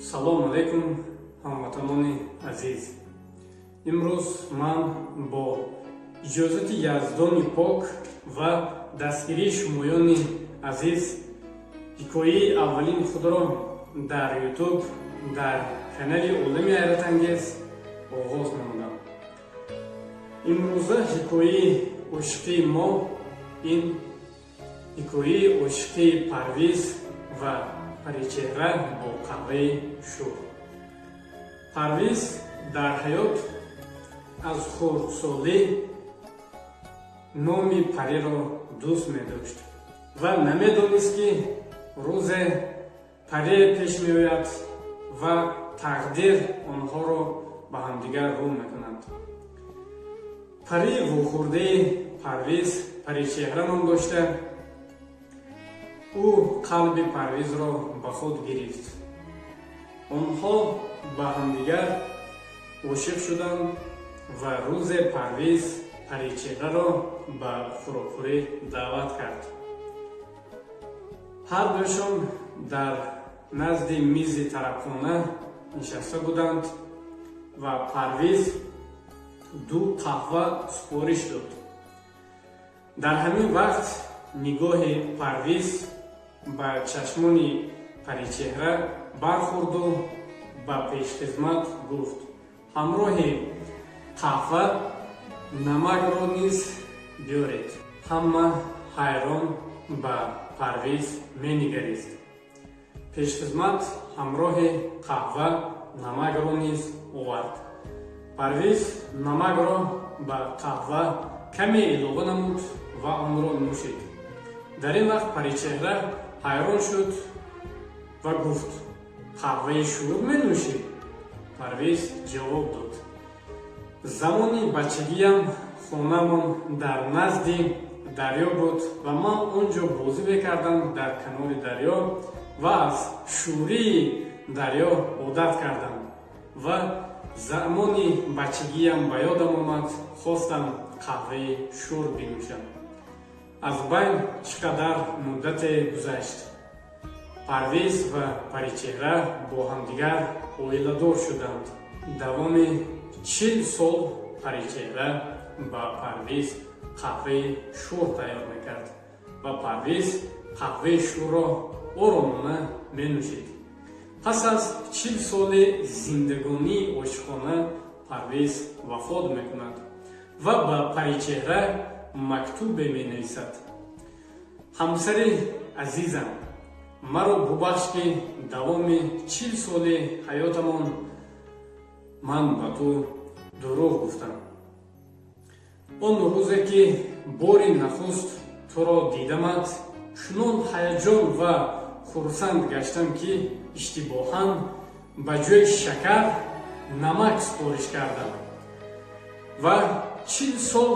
Салому алайкум, ҳамватанони азиз. Имрӯз ман бо иҷозати Яздони пок ва дастгирии шумоёни азиз ҳикояи аввалини худро дар Ютуб, дар канали Олами ҳайратангез оғоз намудам. Имрӯза ҳикояи ошиқии мо ин ҳикояи ошиқии Парвиз ва Паричеҳра бо қаҳваи шур. Парвиз дар ҳаёт аз хурдсолӣ номи Париро дӯст медошт ва намедонист, ки рӯзе Парие пеш меояд ва тақдир онҳоро ба ҳамдигар рӯ мекунад. Парии вохӯрдаи Парвиз Паричеҳра ном дошта, ӯ қалби Парвизро ба худ гирифт. Онҳо ба ҳамдигар ошиқ шуданд ва рӯзе Парвиз Паричеҳраро ба хӯрокхӯрӣ даъват кард. Ҳардуяшон дар назди мизи тарабхона нишаста буданд ва Парвиз ду қаҳва супориш дод. Дар ҳамин вақт нигоҳи Парвиз ба чашмони Паричеҳра бархӯрду ба пешхизмат гуфт: «Ҳамроҳи қаҳва намакро низ биёред». Ҳама ҳайрон ба Парвиз менигарист. Пешхизмат ҳамроҳи қаҳва намакро низ овард. Парвиз намакро ба қаҳва каме илова намуд ва онро нӯшид. Дар ин вақт Паричеҳра ҳайрон шуд ва гуфт: «Қаҳваи шур менӯшӣ?» Парвиз ҷавоб дод: «Замони бачагиям хонамон дар назди дарё буд ва ман он ҷо бозӣ мекардам дар канори дарё ва аз шӯрии дарё одат кардам ва замони бачагиям ба ёдам омад, хостам қаҳваи шур бинӯшам». Аз байн чӣ қадар муддате гузашт. Парвиз ва Паричеҳра бо ҳамдигар оиладор шуданд. Давоми 40 сол Паричеҳра ба Парвиз қаҳваи шур тайёр мекард ва Парвиз қаҳваи шурро оромона менӯшид. Пас аз 40 соли зиндагонии ошиқона Парвиз вафот мекунад ва ба Паричеҳра мактубе менависад: «Ҳамсари азизам, маро бубахш, ки давоми 40 соли ҳаётамон ман ба ту дурӯғ гуфтам. Он рӯзе, ки бори нахуст туро дидамат, чунон ҳаяҷон ва хурсанд гаштам, ки иштибоҳан ба ҷои шакар намак супориш кардам ва 40 сол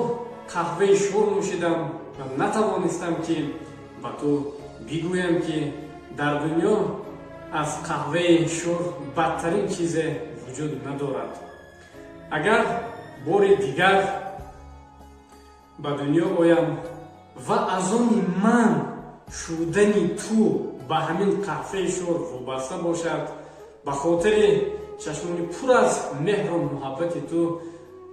қаҳваи шур нӯшидам ва натавонистам, ки ба ту бигӯям, ки дар дунё аз қаҳваи шур бадтарин чизе вуҷуд надорад. Агар бори дигар ба дунё оям ва аз они ман шудани ту ба ҳамин қаҳваи шур вобаста бошад, ба хотири чашмони пур аз меҳру муҳаббати ту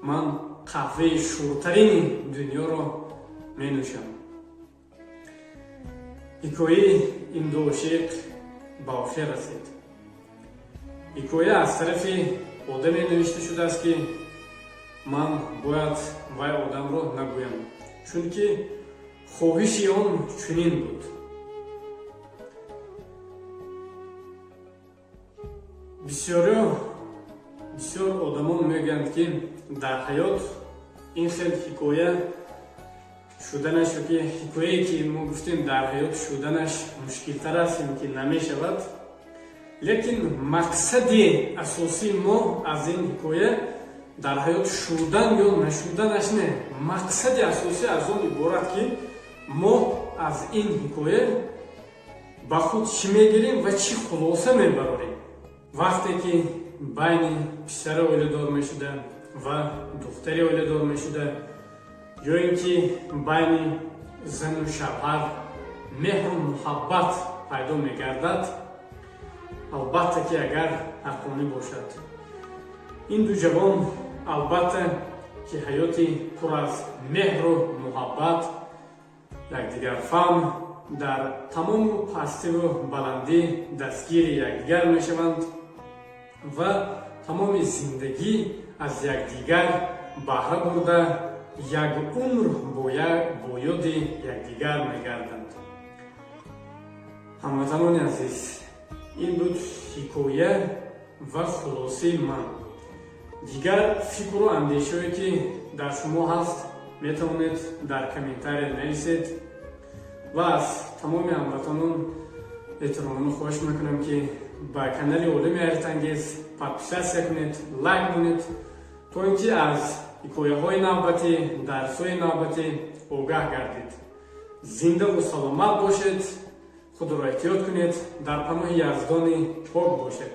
ман қаҳваи шуртарини дунёро менӯшам». Ҳикояи ин ду ошиқ ба охир расид. Ҳикоя аз тарафи одаме навишта шудааст, ки ман бояд вай одамро нагӯям, чунки хоҳиши он чунин буд. Бисёриё, бисёр одамон мегӯянд, ки дар ҳаёт ин хел ҳикоя шуданаш ёки ҳикояе, ки мо гуфтем, дар ҳаёт шуданаш мушкилтар аст ё ки намешавад. Лекин мақсади асосии мо аз ин ҳикоя дар ҳаёт шудан ё нашуданаш не, мақсади асосӣ аз он иборат, ки мо аз ин ҳикоя ба худ чӣ мегирем ва чӣ хулоса мебарорем. Вақте ки байни писари оиладор мешуда ва духтари оиладор мешуда ё ин ки байни зану шавҳар меҳру муҳаббат пайдо мегардад. Албатта ки агар ҳаққонӣ бошад, ин ду ҷавон албатта ки ҳаёти пур аз меҳру муҳаббат, якдигарфаҳм, дар тамому пастиву баландӣ дастгири якдигар мешаванд ва тамоми зиндагӣ аз якдигар баҳра бурда, як умр бо ёди якдигар мегарданд. Ҳамватанони азиз, ин буд ҳикоя ва хулосаи ман. Дигар фикру андешое ки дар шумо ҳаст, метавонед дар комментария нависед ва аз тамоми ҳамватанон эҳтиромона хоҳиш мекунам, ки ба канали Олами Ҳайратангез подписаться кунед, лайк монед, то ин ки аз ҳикояҳои навбатӣ, дарсҳои навбатӣ огаҳ гардед. Зиндаву саломат бошед, худро эҳтиёт кунед, дар паноҳи Яздони пок бошед.